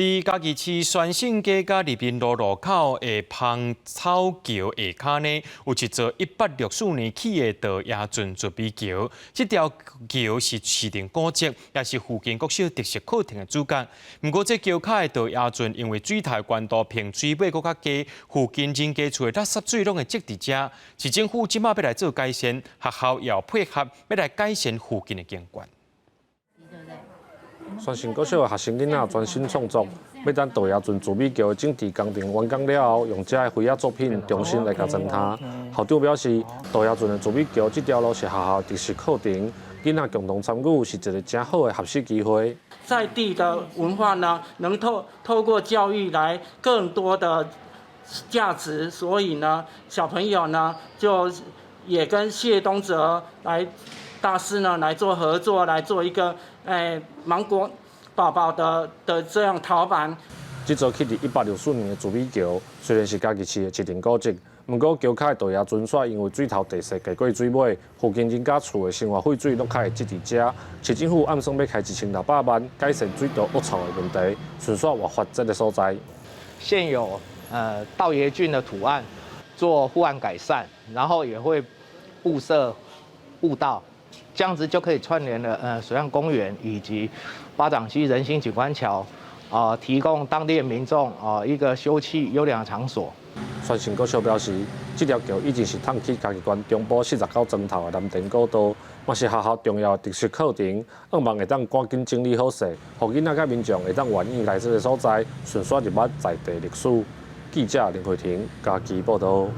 佇嘉義市宣信街佮利民路路口的芳草橋下跤呢，有一座164年起的道爺圳圳尾橋。這條橋是市定古蹟，也是附近國小特色課程的主角。毋過，這橋跤的道爺圳因為水頭懸度平水尾閣較低，附近人家厝的垃圾水攏會積佇遮。市政府這馬欲來做改善，學校也有配合，欲來改善附近的景觀。宣信國小的學生囡仔專心創作，欲等道爺圳圳尾橋的整治工程完工了後，用這个花仔作品重新來共裝奅。校長表示，道爺圳的圳尾橋這條路是學校特色課程，囡仔共同參與是一個誠好的學習機會。在地的文化呢，能透過教育來更多的價值，所以呢，小朋友呢就也跟謝東哲來大師呢來做合作，來做一個芒果寶寶的這樣陶板。這座起佇164年的圳尾橋，雖然是嘉義市的市定古蹟，毋過橋跤的道爺圳煞因為水頭地勢低過水尾，附近人家厝的生活廢水攏較會積佇遮。市政府暗算欲開1600萬改善水道惡臭的問題，順紲活化這个所在。現有道爺圳的圖案做護岸改善，然後也會佈設步道。這樣子就可以串聯了水岸公園以及八掌溪人行景觀橋，提供當地的民眾一個休憩優良的場所。宣信國小表示，這條橋以前是通去嘉義縣中部49莊頭的藍田古道，嘛是學校重要的特色課程。向望會當趕緊整理好勢，予囡仔佮民眾會當願意來這个所在，順紲入捌在地歷史。記者林慧婷嘉義報導。